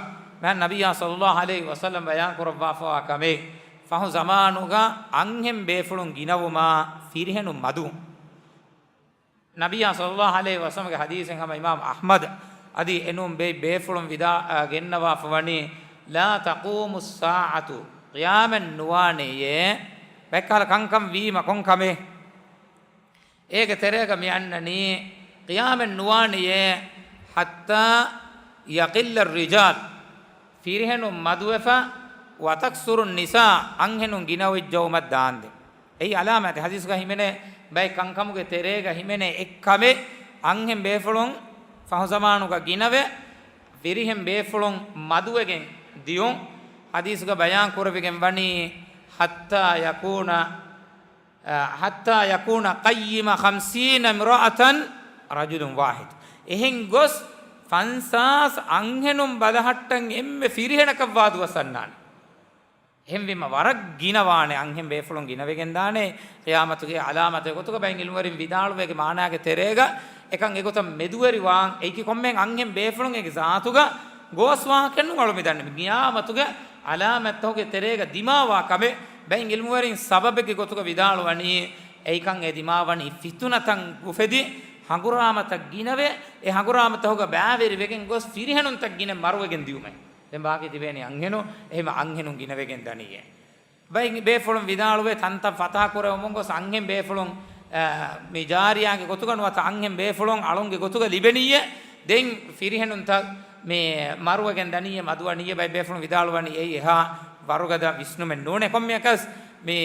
މާތް ނަބިއްޔާ ޞައްލައްލާހު ޢަލައިހި ވަސައްލަމް ބަޔާން ކުރައްވާފަވާ ކަމެއް، ފަހު ޒަމާނުގަ އަންހެން ބޭފުޅުން ގިނަވުމާ ފިރިހެނުން މަދުވުން. ނަބިއްޔާ ޞައްލައްލާހު ޢަލައިހި ވަސައްލަމްގެ ޙަދީޘެއް ހަމަ އިމާމް އަޙްމަދު އަދި އެނޫން ބޭ-، ބޭފުޅުން ވިދާ-، އާ، ގެންނަވާފަ ވަނީ، "لا تقوم الساعة، ޤިޔާމަތް ނުވާނެޔޭ." ބައެއްކަހަލަ ކަންކަން ވީމަ ކޮން ކަމެއް؟ އޭގެ ތެރޭގަ މި އަންނަނީ، ޤިޔާމަތް ނުވާނެޔޭ، "حتى يقل الرجال"، ފިރިހެނުން މަދުވެފަ، "وتكثر النساء"، އަންހެނުން ގިނަވެއްޖައުމަށް ދާންދެން. އެއީ ޢަލާމާތެއް. ޙަދީޘްގަ ހިމެނޭ ބައެއް ކަންކަމުގެ ތެރޭގަ ހިމެނޭ އެއްކަމެއް، އަންހެން ބޭފުޅުން ފަހު ޒަމާނުގަ ގިނަވެ، ފިރިހެން ބޭފުޅުން މަދުވެގެން ދިޔުން. ޙަދީޘްގަ ބަޔާން ކުރެވިގެން ވަނީ، "حتى يكون، حتى يكون قيم خمسين امرأة رجل واحد." އެހެން ގޮސް ފަންސާސް އަންހެނުން ބަލަހައްޓަން އެންމެ ފިރިހެނަކަށް ވާ ދުވަސް އަންނާނެ. އެހެންވީމަ ވަރަށް ގިނަވާނެ، އަންހެން ބޭފުޅުން ގިނަވެގެން ދާނެ ޤިޔާމަތުގެ ޢަލާމާތެއް ގޮތުގަ. ބައެއް ޢިލްމުވެރިން ވިދާޅުވޭ އޭގެ މާނާގެ ތެރޭގަ އެކަން އެގޮތަށް މެދުވެރިވާން، އެއީކީ ކޮންމެހެން އަންހެން ބޭފުޅުން އޭގެ ޒާތުގަ ގޯސް ވާހަކައެއް ނޫން. އަޅު މި ދަންނަ ޤިޔާމަތުގެ ޢަލާމާތްތަކުގެ ތެރޭގަ ދިމާވާ ކަމެއް ބައެއް ޢިލްމުވެރިން ސަބަބެއްގެ ގޮތުގަ ވިދާޅުވަނީ، އެއީކަން އެ ދިމާވަނީ ފިތުނަތައް އުފެދި، ހަނގުރާމަތައް ގިނަވެ، އެ ހަނގުރާމަތަކުގަ ބައިވެރިވެގެން ގޮސް ފިރިހެނުންތައް ގިނަ މަރުވެގެން ދިޔުމެއް. ދެން ބާކީ ތިބޭނީ އަންހެނުން، އެހެމަ އަންހެނުން ގިނަވެގެން ދަނީއޭ. ބައެއް ބޭފުޅުން ވިދާޅުވޭ ތަންތަން ފަތާ ކުރެވުމުން ގޮސް އަންހެން ބޭފުޅުން، އަ، މި ޖާރިޔާގެ ގޮތުގަ ނުވަތަ އަންހެން ބޭފުޅުން އަޅުންގެ ގޮތުގަ ލިބެނީއޭ. ދެން ފިރިހެނުންތައް މި މަރުވެގެން ދަނީއޭ، މަދުވަނީއޭ. ބައެއް ބޭފުޅުން ވިދާޅުވަނީ އެއީ އެހާ ވަރުގަދަ ވިސްނުމެއް ނޫނޭ. ކޮންމެއަކަސް މި،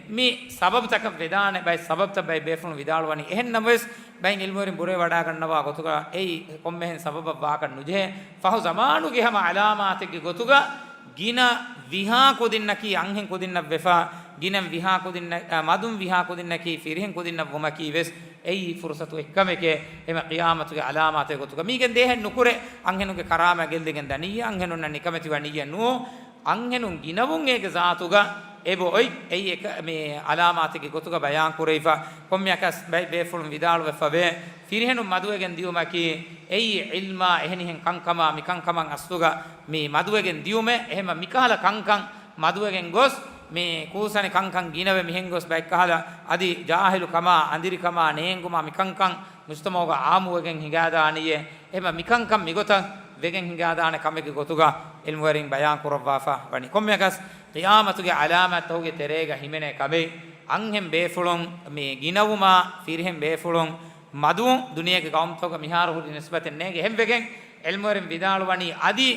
މި ސަބަބުތަކަށް ވެދާނެ ބައެއް ސަބަބުތައް ބައެއް ބޭފުޅުން ވިދާޅުވަނީ. އެހެން ނަމަވެސް، ބައެއް ޢިލްމުވެރިން ބުރަވެވަޑައިގަންނަވާ ގޮތުގަ އެއީ ކޮންމެހެން ސަބަބަށް ވާކަށް ނުޖެހޭ. ފަހު ޒަމާނުގެ ހަމަ ޢަލާމާތެއްގެ ގޮތުގަ ގިނަ ވިހާ ކުދިންނަކީ އަންހެން ކުދިންނަށް ވެފަ، ގިނަ ވިހާ ކުދިންނަ-، އަ، މަދުން ވިހާ ކުދިންނަކީ ފިރިހެން ކުދިންނަށް ވުމަކީ ވެސް އެއީ ފުރުޞަތު އެއްކަމެކޭ. އެމަ ޤިޔާމަތުގެ ޢަލާމާތެއް ގޮތުގަ މީގެން ދޭހެއް ނުކުރޭ. އަންހެނުންގެ ކަރާމާތް ގެއްލިގެން ދަނީއޭ، އަންހެނުންނަށް ނިކަމެތި ވަނީއޭ ނޫ. އަންހެނުން ގިނަވުން އޭގެ ޒާތުގަ އެބަ އޮތް. އެއީ އެކަ-، މި ޢަލާމާތެއްގެ ގޮތުގަ ބަޔާން ކުރެވިފަ. ކޮންމެއަކަސް ބައެއް ބޭފުޅުން ވިދާޅުވެފަވޭ، ފިރިހެނުން މަދުވެގެން ދިޔުމަކީ އެއީ ޢިލްމާ އެހެނިހެން ކަންކަމާ، މި ކަންކަމަށް އަސްލުގަ މި މަދުވެގެން ދިޔުމެއް. އެހެމަ މިކަހަލަ ކަންކަން މަދުވެގެން ގޮސް، މި ކޫސަނި ކަންކަން ގިނަވެ މިހެން ގޮސް ބައެއްކަހަލަ އަދި ޖާހިލުކަމާ، އަނދިރިކަމާ، ނޭނގުމާ މިކަންކަން މުޖްތަމަޢުގަ ޢާއްމުވެގެން ހިނގާދާނީއޭ. އެހެމަ މިކަންކަން މިގޮތަށް ވެގެން ހިނގާދާނެ ކަމެއްގެ ގޮތުގަ ޢިލްމުވެރިން ބަޔާން ކުރައްވާފަ ވަނީ. ކޮންމެއަކަސް ޤިޔާމަތުގެ ޢަލާމާތްތަކުގެ ތެރޭގަ ހިމެނޭ ކަމެއް އަންހެން ބޭފުޅުން މި ގިނަވުމާ ފިރިހެން ބޭފުޅުން މަދުވުން. ދުނިޔޭގެ ޤައުމުތަކުގަ މިހާރު ހުރި ނިސްބަތެއް ނޭނގެ. އެހެންވެގެން ޢިލްމުވެރިން ވިދާޅުވަނީ އަދި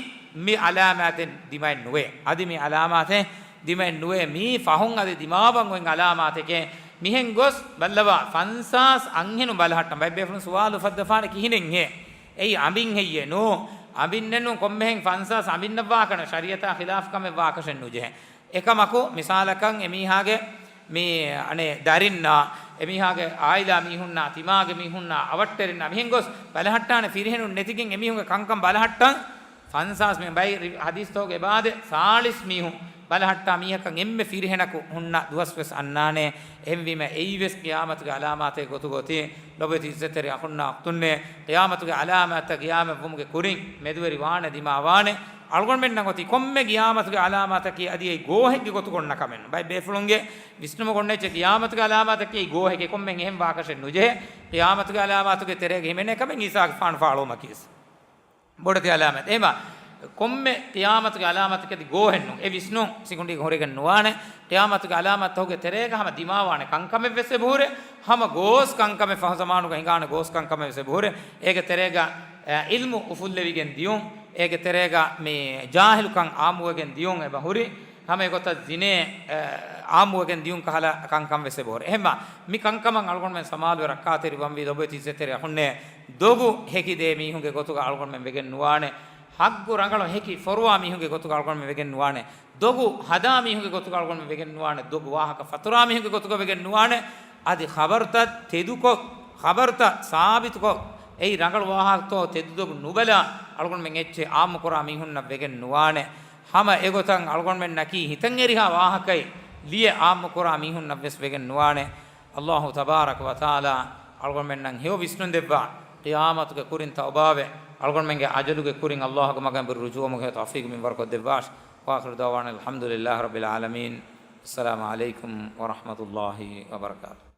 މި ޢަލާމާތެއް ދިމައެއް ނުވޭ. އަދި މި ޢަލާމާތެއް ދިމައެއް ނުވޭ. މީ ފަހުން އަދި ދިމާވަން އޮތް ޢަލާމާތެކޭ. މިހެން ގޮސް ބައްލަވާ، ފަންސާސް އަންހެނުން ބަލަހައްޓަން. ބައެއް ބޭފުޅުން ސުވާލު އުފައްދަފާނެ ކިހިނެއްހޭ؟ އެއީ އަނބިން ހެއްޔޭ؟ ނޫ، އަނބިންނެއް ނޫ. ކޮންމެހެން ފަންސާސް އަނބިންނަށް ވާކަން ޝަރީޢަތާ ޚިލާފް ކަމެއް ވާކަށެއް ނުޖެހޭ. އެކަމަކު، މިސާލަކަށް އެމީހާގެ މި އަނެއް ދަރިންނާ، އެމީހާގެ އާއިލާ މީހުންނާ، ތިމާގެ މީހުންނާ، އަވަށްޓެރިންނާ، މިހެން ގޮސް ބަލަހައްޓާނެ ފިރިހެނުން ނެތިގެން އެމީހުންގެ ކަންކަން ބަލަހައްޓަން. ފަންސާސް މި ބައި ރި-، ޙަދީޘްތަކުގެ އެބާދެ ސާޅީސް މީހުން ބަލަހައްޓާ މީހަކަށް އެންމެ ފިރިހެނަކު ހުންނަ ދުވަސް ވެސް އަންނާނެ. އެހެންވީމަ އެއީ ވެސް ޤިޔާމަތުގެ ޢަލާމާތެއް ގޮތުގަ އޮތީ. ލޮބުވެތި ޢިއްޒަތްތެރި އަޚުންނާ އުޚްތުންނޭ، ޤިޔާމަތުގެ ޢަލާމާތަށް ޤިޔާމަތްވުމުގެ ކުރިން މެދުވެރި ވާނެ ދިމާވާނެ. އަޅުގަނޑުމެންނަށް އޮތީ ކޮންމެ ޤިޔާމަތުގެ ޢަލާމާތަކީ އަދި އެއީ ގޯހެއްގެ ގޮތުގަ އޮންނަ ކަމެއް ނޫން. ބައެއް ބޭފުޅުންގެ ވިސްނުމުގަ އޮންނަ އެއްޗެއް ޤިޔާމަތުގެ ޢަލާމާތަކީ ގޯހެކޭ. ކޮންމެ އެހެން ވާކަށެއް ނުޖެހޭ. ޤިޔާމަތުގެ ޢަލާމާތުގެ ތެރޭގަ ހިމެނޭ ކަމެއް އީސާގެފާނު ފާޅުވުމަކީ ވެސް ބޮޑެތި ޢަލާމާތެއް. އެހެންވީމަ ކޮންމެ ޤިޔާމަތުގެ ޢަލާމާތަކަށް އަދި ގޯހެއް ނޫން. އެ ވިސްނުން ސިކުނޑީގަ ހުރެގެން ނުވާނެ. ޤިޔާމަތުގެ ޢަލާމާތުގެ ތެރޭގަ ހަމަ ދިމާވާނެ ކަންކަމެއް ވެސް އެބަހުރޭ. ހަމަ ގޯސް ކަންކަމެއް ފަހު ޒަމާނުގަ ހިނގާނެ ގޯސް ކަންކަމެއް ވެސް އެބަހުރޭ. އޭގެ ތެރޭގަ، އެ، ޢިލްމު އުފުއްލެވިގެން ދިޔުން. އޭގެ ތެރޭގަ މި ޖާހިލުކަން ޢާއްމުވެގެން ދިޔުން އެބަހުރި. ހަމަ އެގޮތަށް ޒިނޭ، އެ، ޢާއްމުވެގެން ދިޔުން ކަހަލަ ކަންކަން ވެސް އެބަހުރޭ. އެހެންވީމަ މި ކަންކަމަށް އަޅުގަނޑުމެން ސަމާލުވެ ރައްކާތެރިވަންވީ. ލޮބުވެތި ޢިއްޒަތްތެރި އަޚުންނޭ، ދޮގު ހެކިދޭ މީހުންގެ ގޮތުގަ އަޅުގަނޑުމެން ވެގެން ނުވާނެ. ޙައްޤު ރަނގަޅު ހެކި ފޮރުވާ މީހުންގެ ގޮތުގަ އަޅުގަނޑުމެން ވެގެން ނުވާނެ. ދޮގު ހަދާ މީހުންގެ ގޮތުގަ އަޅުގަނޑުމެން ވެގެން ނުވާނެ. ދޮގު ވާހަކަ ފަތުރާ މީހުންގެ ގޮތުގަ ވެގެން ނުވާނެ. އަދި ޚަބަރުތައް ތެދުކޮށް، ޚަބަރުތައް ސާބިތުކޮށް، އެއީ ރަނގަޅު ވާހަކަތޯ ތެދު ދޮގު ނުބަލާ، އަޅުގަނޑުމެން އެއްޗެއް ޢާއްމުކުރާ މީހުންނަށް ވެގެން ނުވާނެ. ހަމަ އެގޮތަށް އަޅުގަނޑުމެންނަކީ ހިތަށް އެރިހާ ވާހަކައެއް ލިޔެ ޢާއްމުކުރާ މީހުންނަށް ވެސް ވެގެން ނުވާނެ. ﷲ ތަބާރަކަ ވަތަޢާލާ އަޅުގަނޑުމެންނަށް ހެޔޮ ވިސްނުން ދެއްވާ، ޤިޔާމަތުގެ ކުރިން ތައުބާވެ، އަޅުގަނޑުމެންގެ އަޖަލުގެ ކުރިން ﷲ ގެ މަގަށް އެނބުރި ރުޖޫޢަވުމުގެ ތައުފީޤު މިންވަރުކޮށްދެއްވާށި. وآخر دعوانا الحمد لله رب العالمين. السلام عليكم ورحمة الله وبركاته.